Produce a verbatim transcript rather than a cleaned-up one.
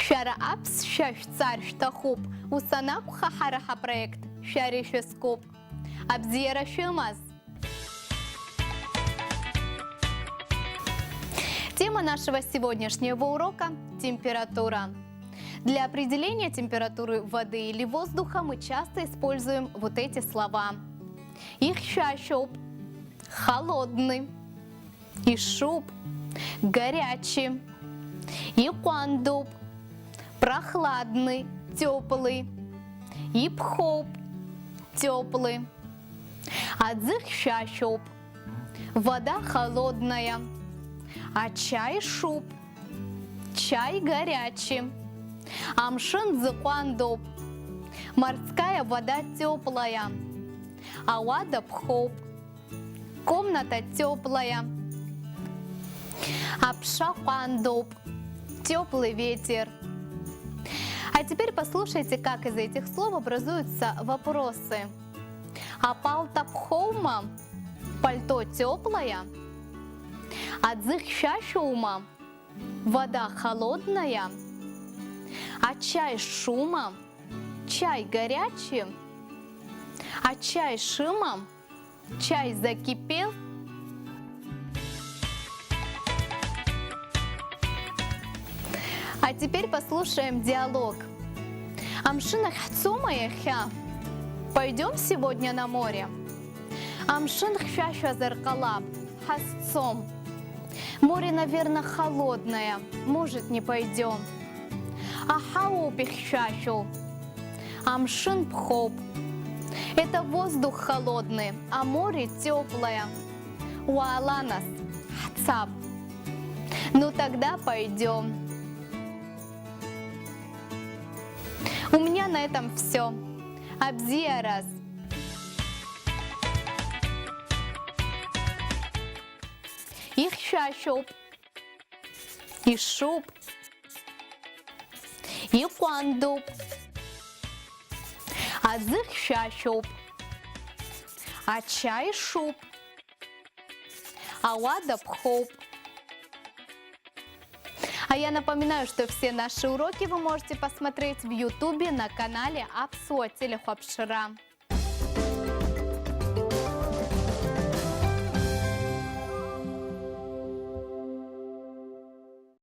Шәара аԥсшәа шәҵар шәҭахуп, ус анакәха, ҳара ҳапроект шәара ишәызкуп. Абзиара шәымаз! Тема нашего сегодняшнего урока — температура. Для определения температуры воды или воздуха мы часто используем вот эти слова. Ихьшәашәоуп, холодный. Ишуп, горячий. Иҟәандоуп, прохладный, тёплый. Иԥхоуп, тёплый. Аӡы хьшәашәоуп, вода холодная. Ачаи шуп, чай горячий. Амшын ӡы ҟәандоуп, морская вода тёплая. Ауада ԥхоуп, комната тёплая. Аԥша ҟәандоуп, тёплый ветер. А теперь послушайте, как из этих слов образуются вопросы. Апалта ԥхоума? Пальто тёплое. Аӡы хьшәашәоума? Вода холодная. Ачаи шума? Чай горячий. Ачаи шыма? Чай закипел. А теперь послушаем диалог. Амшын ахь ҳцома иахьа? Пойдём сегодня на море? Амшын хьшәашәазар ҟалап, ҳазцом. Море, наверное, холодное, может, не пойдём. Аҳауоуп ихьшәашәоу. Амшын ԥхоуп. Это воздух холодный, а море тёплое. Уаала нас, ҳцап. Ну тогда пойдём. У меня на этом всё. Абзиараз. Ихьшәашәоуп. Ишуп. Иҟәандоуп. Аӡы хьшәашәоуп. Ачаи шуп. Ауада ԥхоуп. А я напоминаю, что все наши уроки вы можете посмотреть в Ютубе на канале Аԥсуа телехәаԥшра.